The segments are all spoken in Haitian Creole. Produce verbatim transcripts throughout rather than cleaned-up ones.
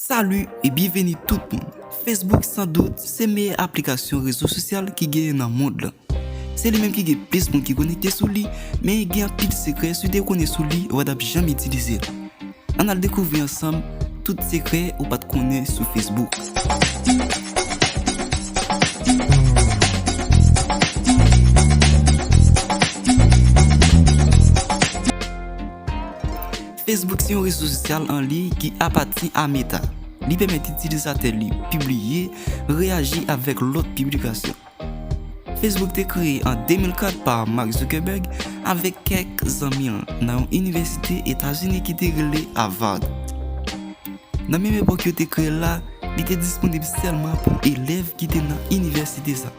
Salut e byenveni tout moun. Facebook san dout se meyè aplikasyon rezo sosyal ki genyen nan mond lan. Se li menm ki gen plis moun ki konekte sou li, men gen anpil sekrè si w te konnen sou li, ou pa t ap janm itilize l. Ann al dekouvri ansanm tout sekrè ou pa t konnen sou Facebook. Facebook se yon rezo sosyal an liy ki apatyen a Meta. Li pèmèt itilizatè li pibliye, reyaji avèk lòt piblikasyon. Facebook te kreye an de mil kat pa Mark Zuckerberg avèk kèk zanmi l nan yon inivèsite Etazini ki te rele Harvard. Nan menm epòk yo te kreye l la, li te disponib sèlman pou elèv ki te nan inivèsite sa.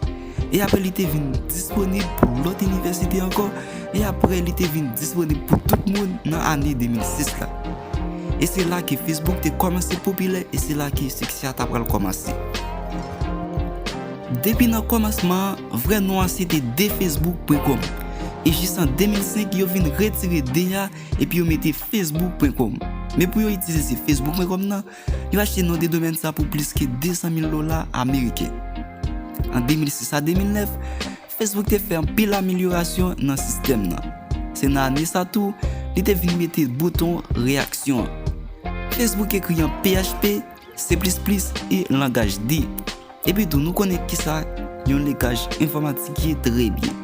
E apre li te vin disponib pou lòt inivèsite ankò, e apre li te vin disponib pou tout moun nan ane de mil sis la. E se la ke Facebook te kòmanse popilè e se la ke siksè a ta pral kòmanse. Depi nan kòmansman an, vrè non an se te de facebook pwen kòm. E jis an de mil senk, yo vin retire de a epi yo mete facebook pwen kòm. Men pou yo itilize facebook pwen kòm nan, yo achte non de domèn sa pou plis ke de san mil dola ameriken. An de mil sis a de mil nèf, Facebook te fè anpil amelyorasyon nan sistèm nan. Se nan ane sa tou, li te vin mete bouton reyaksyon an. Facebook ekri an P H P, C plis plis e langaj D. Epi tou, nou konnen kisa yon langaj enfòmatik ye trè byen.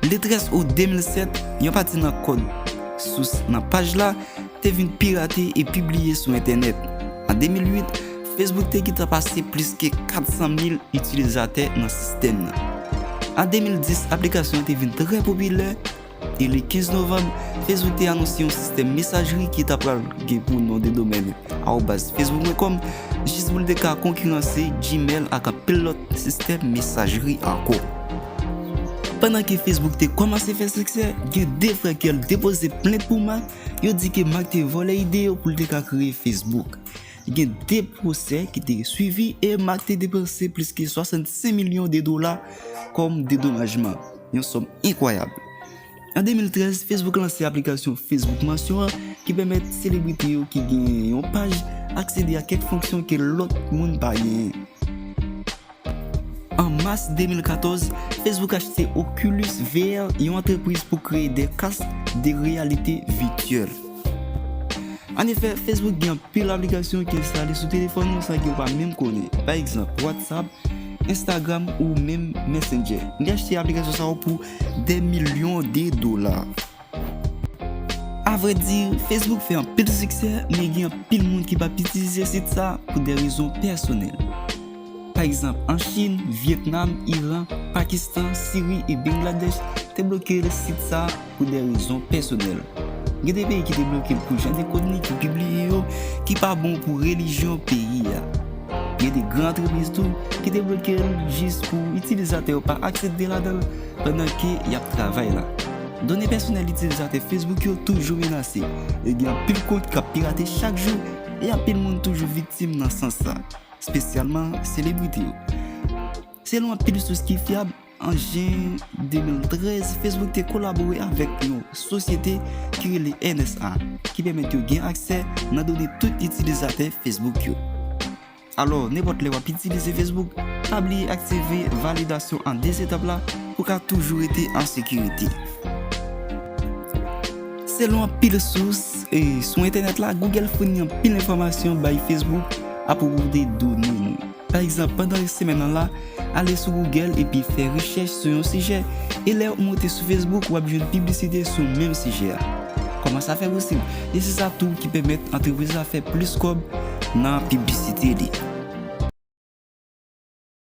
Le trèz out de mil sèt, yon pati nan kòd sous nan paj la te vin pirate e pibliye sou entènèt. An de mil uit, Facebook te gentan pase plis ke kat san mil itilizatè nan sistèm nan. An de mil dis, aplikasyon an te vin trè popilè e le kenz novanm, Facebook te anonse yon sistèm mesajri ki ta pral gen pou non de domèn arobaz facebook pwen kòm, jis pou l te ka konkiranse Gmail ak anpil lòt sistèm mesajri ankò. Pandan ke Facebook te kòmanse fè siksè, gen de frè ke l depoze plent pou Mark, yo di ke Mark te vòlè ide yo pou l te ka kreye Facebook. Gen de pwosè ki te swivi e Mark te depanse plis ke swasannsenk milyon de dola kòm dedomajman, yon sòm enkwayab. An de mil trèz, Facebook lanse aplikasyon Facebook Mentions an ki pèmèt selebrite yo ki gen yon paj aksede a kèk fonksyon ke lòt moun pa genyen. An mas de mil katòz, Facebook achte Oculus V R, yon antrepriz pou kreye de kas de reyalite vityèl. Annefè, Facebook gen anpil aplikasyon ki enstale sou telefòn nou san ke w pa menm konnen. Pa egzanp, WhatsApp, Instagram ou menm Messenger. Li achte aplikasyon sa yo pou dè milyon de dola. Avrèdi, Facebook fè anpil siksè, men gen anpil moun ki p ap itilize sit sa pou de rezon pèsonèl. Pa egzanp, an Chin, Vyetnam, Iran, Pakistan, Siri e Bangladesh te bloke sit sa pou de rezon pèsonèl. Gen de peyi ki te bloke l pou jan de kontni ki pibliye yo ki pa bon pou relijyon peyi a. Gen de gran antrepriz tou ki te bloke l jis pou itilizatè yo pa aksepte ladan l pandan ke y ap travay la. Done pèsonèl itilizatè Facebook yo toujou menase, e gen anpil kont k ap pirate chak jou, e anpil moun toujou viktim nan sans sa, espesyalman selebrite yo. Selon anpil sous ki fyab, an jen de mil trèz, Facebook te kolabore avèk yon sosyete ki rele N S A, ki pèmèt yo gen aksè nan done tout itilizatè Facebook yo. Alò, nenpòt lè w ap itilize Facebook, pa bliye aktive validasyon an de etap la pou w ka toujou rete an sekirite. Selon anpil sous, e, sou entènèt la, Google founi anpil enfòmasyon bay Facebook apwopo de done nou. Pa egzanp, pandan semèn nan la, ale sou Google epi fè rechèch sou yon sijè, e lè w monte sou Facebook, w ap jwenn piblisite sou menm sijè a. Kòman sa fè posib? E se sa tou ki pèmèt antrepriz la fè plis kòb nan piblisite li.